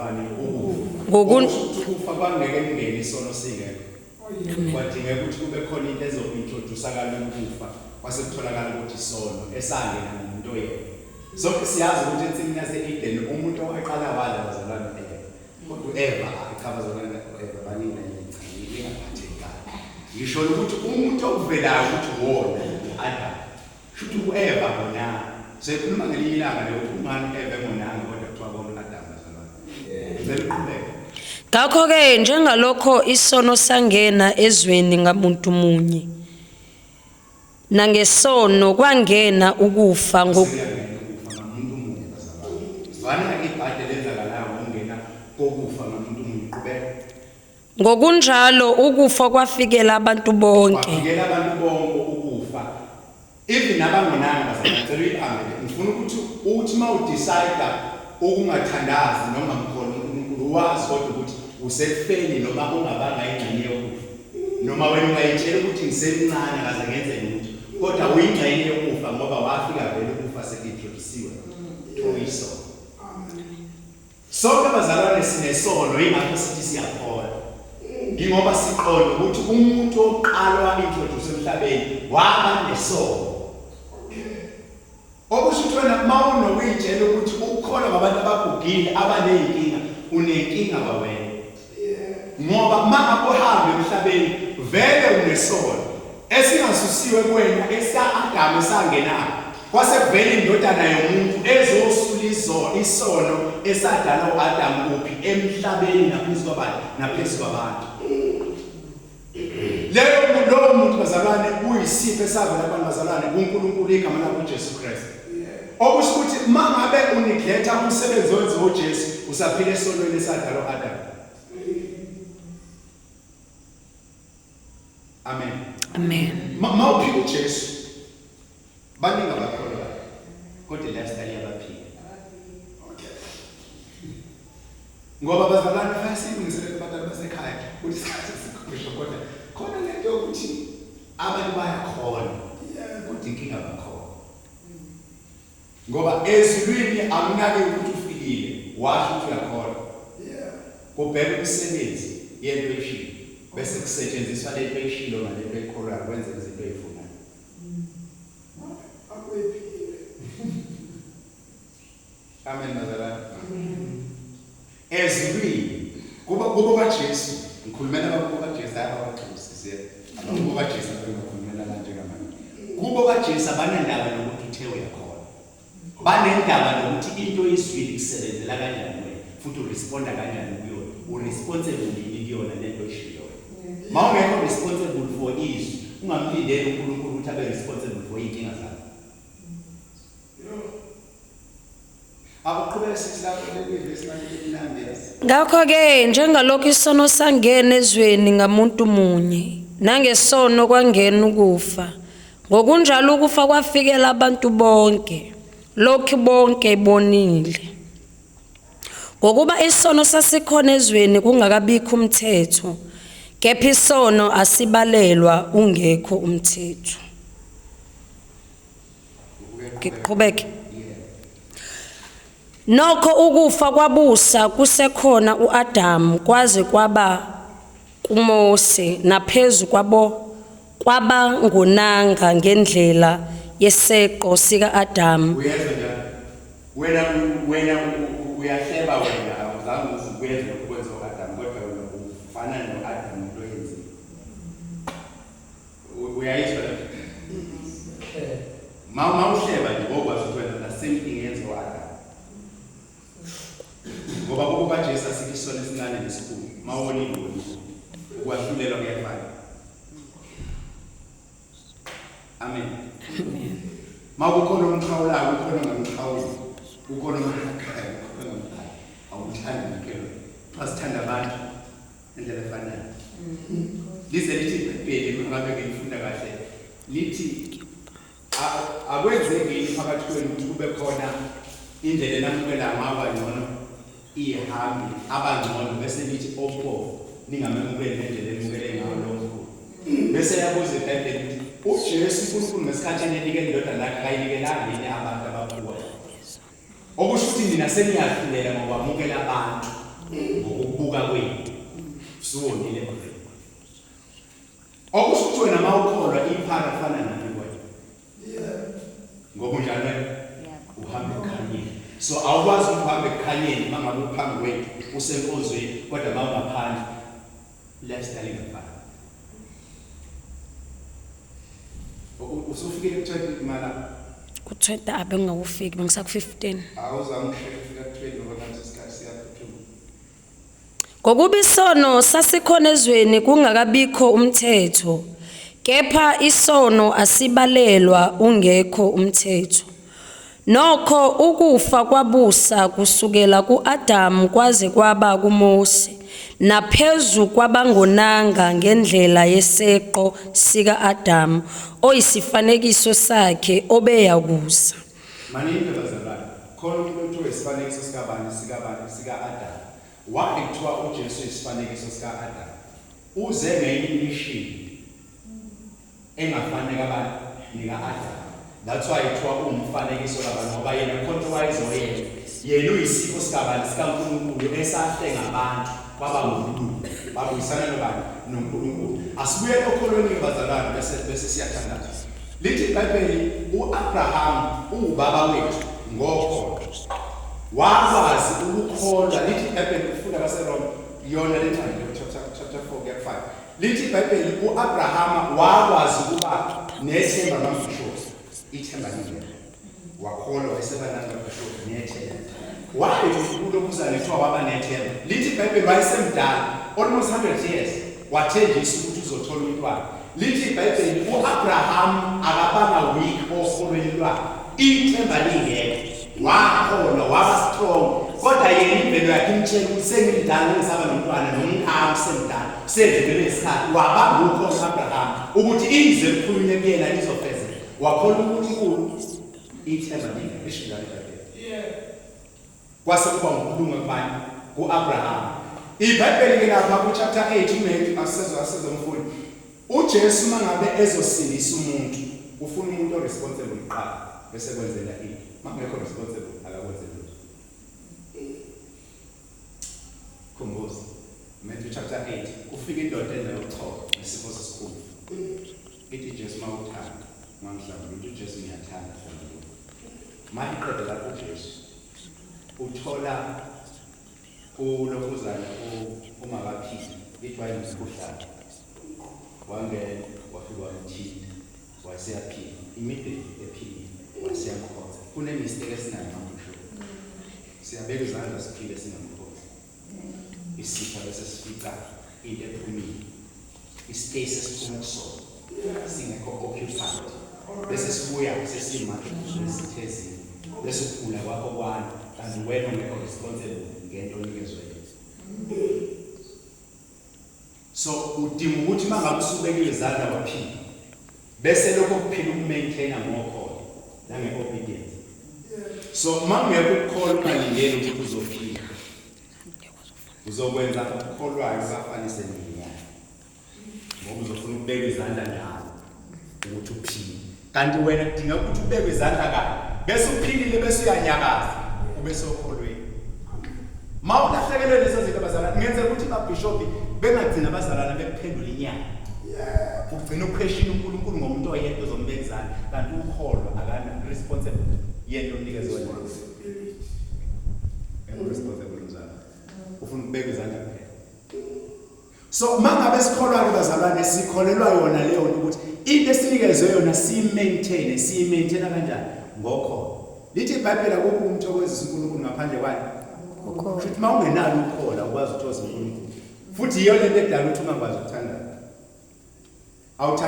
Kwani ukufa. Ngokusho ukuthi ukufa kwangeke kungene isono singekho. Kwadingeka ukuthi kube khona into ezo-introduce kalula ukufa, kwase kutholakala ukuthi isono esangena ngomuntu oyedwa. Sonke siyazi ukuthi ensimini yase-Eden umuntu owaqala wadla bazalwane u-Eva. Kodwa u-Eva, cha bazalwane u-Eva baningi la cha ngingaphatheki kabi. Ngisho ukuthi umuntu okuvelayo ukuthi wona u-Adam. Shuthi u-Eva ngonanga. Soyikhuluma ngelinye ilanga leyo ukuthi kungani u-Eva engonanga kodwa kuthiwa kona u-Adam bazalwane. Ngicela uqhubeke. Ngakho-ke njengalokho isono sangena ezweni ngamuntu munye, nangesono kwangena ukufa ngo Sekuyangena ukufa ngamuntu munye bazalwane. Zwana-ke ibhadi elenzakalayo ngokungena kokufa ngamuntu munye. Qhubeka. Ngokunjalo ukufa kwafikela abantu bonke. Kwafikela abantu bonke ukufa. Even nabangonanga bazalwane ngicela uyibambe le. Ngifuna ukuthi uthi uma udecide ukungathandazi noma ungamkholi uNkulunkulu wazi kodwa ukuthi usekufeni noma ungabanga ingxenye yokufa. Noma wena ungayitshela ukuthi ngisemncane akaze ngenze lutho kodwa uyingxenye yokufa ngoba wafika vele ukufa sekuintrodusiwe through isono. Sonke bazalwane sinesono yingakho sithi siyakholwa. Yingoba siqonda ukuthi umuntu wokuqala owa-introduce emhlabeni waba nesono. Okusho ukuthi wena uma unokuyitshela ukuthi ukukholwa ngabantu abagugile abaney'nkinga, unenkinga kwawena. Ngoba uma ngabe uhamba emhlabeni vele unesono esingasusiwe kuwena esika-Adamu esangenayo. Kwase kuvela indodana yomuntu ezosula izo isono esadala u-Adamu kuphi emhlabeni naphezu kwabantu naphezu kwabantu. Leyo lowo muntu bazalwane uyisipho esavela kubantu bazalwane kuNkulunkulu igama lakhe uJesu Kristu. Okusho ukuthi uma ngabe uneglecta umsebenzi owenziwa uJesu usaphila esonweni esadalwa u-Adamu. Amen. Amen. Mawuphika uJesu baningi abakholwayo kodwa lifestyle yabaphika. Okay. Ngoba bazalwane fanele siyilungiselele abantwana basekhaya ukuthi isikhathi sikhosho kodwa khona lento yokuthi abantu bayakholwa kodwa inkinga bakhona. Ngoba ezulwini akunake ukuthi ufikile washo ukuthi uyakholwa. Kubheka umsebenzi yento oyishilo bese kusetshenziswa lento oyishilo ngalento oyikholwayo kwenzeka izinto oyifunayo. Amen bazalwane. Ezulwini kuba kubo kaJesu ngikhulumela abakubo kaJesu hayi abakuxhusise abakubo kaJesu abengakhulumela manje ngamanje. Kubo kaJesu abanandaba nokuthi uthe uyakhona. Banendaba nokuthi into oyizwile ikusebenzela kanjani wena futhi uresponda kanjani kuyona. Uresponsible yini kuyona lento oyishiloyo. Mawungekho responsible for izwi ungamlindeli uNkulunkulu ukuthi abe responsible for iy'nkinga zakho. Akuqhubeke sithi lapho leli vesi limnandi yazi. Ngakho-ke njengalokhu isono sangena ezweni ngamuntu munye, nangesono kwangena ukufa, ngokunjalo ukufa kwafikela abantu bonke, lokhu bonke bonile. Ngokuba isono sasikhona ezweni kungakabikho umthetho, kepha isono asibalelwa ungekho umthetho. Ngiqhubeke. Nokho ukufa kwabusa kusekhona uAdamu kwaze kwaba kuMose naphezu kwabo kwabangonanga ngendlela yeseqo sika-Adamu. Uyezwa njalo? Wena wena uyahleba wena awuzange uze ukwenze lokhu kwenza u-Adamu kodwa wena ufana no-Adamu into oyenzile. Uyayizwa le nto? Ma mawuhleba nje wokwazi ukuthi wena the same thing yenziwa u-Adamu. Ngoba kubo kaJesu asikho isono esincane nesikhulu. Mawonile wonile. Ukwahlulelwa kuyafana. Amen. Amen. Makukhona omxhawulayo, kukhona ongamxhawuli. Kukhona omhakayo, kukhona ongamhaki. Awuthandi makhelwane. Kuthiwa sithanda abantu ngendlela efanayo. Lize lithi iBhayibheli uma ngabe ngilifunda kahle lithi akwenzeki yini phakathi kwenu ukuthi kube khona indlela enamukela ngayo kangcono ihambi abangcono bese nithi ompofu ningamemukeli ngendlela enimukele ngayo lo mkhulu. Bese yabuza iBhayibheli ukuthi uJesu uNkulunkulu ngesikhathi enikela indodana yakhe akayinikelanga yini abantu abaphuwa. Okusho ukuthi nina seniyahlulela ngokwamukela abantu. Ngokubuka kwenu usuwonile already. Okusho ukuthi wena mawukholwa iphara fana nami kwena. Ngoba unjani wena? Uhamba ekukhanyeni. So awukwazi ukuhamba ekukhanyeni mangabe uphambi kwethu usenkonzweni, kodwa mawungaphandle lifestyle ingafani. Usufikile ku-20 mala? Ku-20 abengakufiki, bengisaku-15. Awuzange usheshe ufika ku-20 ngoba ngathi isikhathi siyaphuthuma. Ngokuba isono sasikhona ezweni kungakabikho umthetho, kepha isono asibalelwa ungekho umthetho. Nokho ukufa kwabusa kusukela ku-Adamu kwaze kwaba kuMose, naphezu kwabangonanga ngendlela yeseqo sika-Adamu, oyisifanekiso sakhe obeyakuza. Maningi bazalwane, khona umuntu othiwa isifanekiso sikabani sikabani sika-Adamu. Why kuthiwa uJesu isifanekiso sika-Adamu? Uze ngenye imission engafani kabani nika-Adamu. That's why kuthiwa uwumfanekiso kabani, ngoba yena khona into wayezoyenza. Yena uyisipho sikabani sikaNkulunkulu esahlenga abantu kwaba ngukulunga, babuyisana nobani? NoNkulunkulu. Asibuyele okholweni bazalwane, bese siyathandaza. Lithi iBhayibheli uAbraham uwubaba wethu ngokholo. Wakwazi ukukholwa. Lithi iBhayibheli ufunda baseRoma yona le ncwadi chapter 4 kuya 5. Lithi iBhayibheli uAbraham wakwazi ukuba nethemba lamabhishobhi. Ithemba lingekho. Wakholwa wayeseba namabhishobhi nethemba. Why kulokuzana kuthiwa waba nethemba? Lithi iBhayibheli wayesemdala almost 100 years, wathenjiswa ukuthi uzothola umntwana. Lithi iBhayibheli uAbraham akabanga weak okholweni lwakhe, ithemba lingekho, wakholwa waba strong. Kodwa yena imvelo yakhe imtshela ukuthi sengimdala ngisaba nomntwana, nomkhaya usemdala, sedlulele isikhathi. Wabamba ukholo uAbraham ukuthi izwi elikhulunywe kuyena lizofezeka. Wakholwa uNkulunkulu, ithemba lingekho. Lisho njalo iBhayibheli. Kwase kuba ngukulunga kubani? KuAbraham. IBhayibheli ke lapha ku chapter 8 uMatthew asezwa umfundi. uJesu mangabe ezosindisa umuntu, ufuna umuntu oresponsible kuqala bese kwenzela into. Makungekho responsible akakwenzeli lutho. Khumbuza Matthew chapter 8, kufika indoda enobuchopho nesifo sesikhumba. Ithi Jesu mawuthanda ungangihlambulula. Uthi uJesu ngiyathanda, hlambuluka. Mayiqeda lapho uJesu uthola kulokhuzana umakaphili, ithi wayenomkhuhlane, wangena wafika wamthinta waseyaphila immediately, ephilile waseyakhonza. Kune-mistake esinayo mabhishobhi, siyabeka izandla siphile singamkhonzi isitha, bese sifica into ephumile, ispace esiphuma kusona singekho occupied, bese sibuya sesimanje nesitha ezinye, bese ukugula kwakho kwanda, kanti wena ungekho responsible ngento onikezwe yona. So udinga ukuthi mangabe usubekile izandla waphila, bese lokho kuphila ukumaintaina ngokholo nange-obedience. So makungekho ukukholwa, ungalindeli ukuthi uzophila. Uzokwenza okukholwayo bafanise nenyama, ngoba uzofuna ukubeka izandla njalo ukuthi uphile, kanti wena kudinga ukuthi ubeke izandla kanye bese uphilile, bese uyanyakaza ube sokholweni. Ma ulahlekelwe lezo zinto bazalwane, kungenzeka ukuthi babhishobhi bengagcina abazalwane bekuphendula inyama, ugcina uquestion uNkulunkulu ngomuntu oyedwa ozombeka izandla, kanti ukholwa akana responsible yento onikezwe yona. Responsible mzalwane, ufuna ukubeka izandla kuphela. So mangabe sikholwa ke bazalwane, sikholelwa yona leyo nto ukuthi into esinikezwe yona siyimaintain. Siyimaintain kanjani? Ngokholo. Lithi iBhayibheli akukho ukumthokozisa uNkulunkulu ngaphandle kwani? Ukholo. Futhi mawungenalo ukholo awukwazi ukuthokozisa uNkulunkulu, futhi yiyo lento edala ukuthi ungakwazi ukuthandaza. Awuthanda